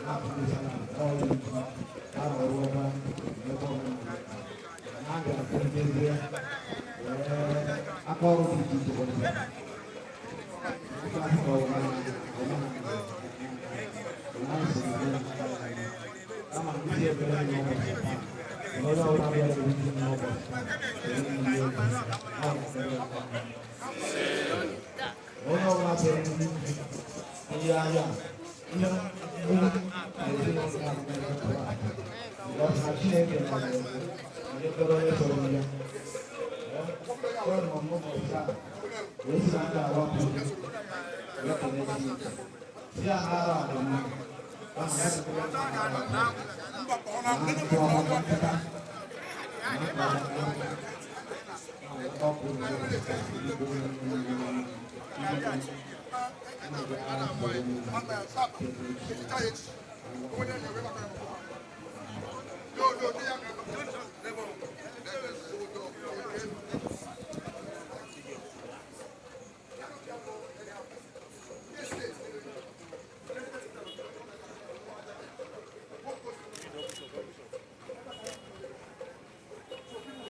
Na-apụta na ọrụ ji arọrụ ọma ebe ọbụla na a ga-akwụ ndezie wee aka ọrụ dị iche iche kwesịrị. Nke a sị ọma ọma na kama ndị ebere n'ụbọchị taa, onye ọbụla bịara eri n'ụbọchị taa, onye ọbụla bịara eri ihe ahịa ihe mgbu na ezinụlọ ya na Chineke mere onye kpere onye chọrọ ya ọ nọ n'ụbọchị taa wee si na ndị awapụ wee kelee Chineke si ya na ara adị mma kama ya dịkwara na ndị ọma nkịta na mkpa.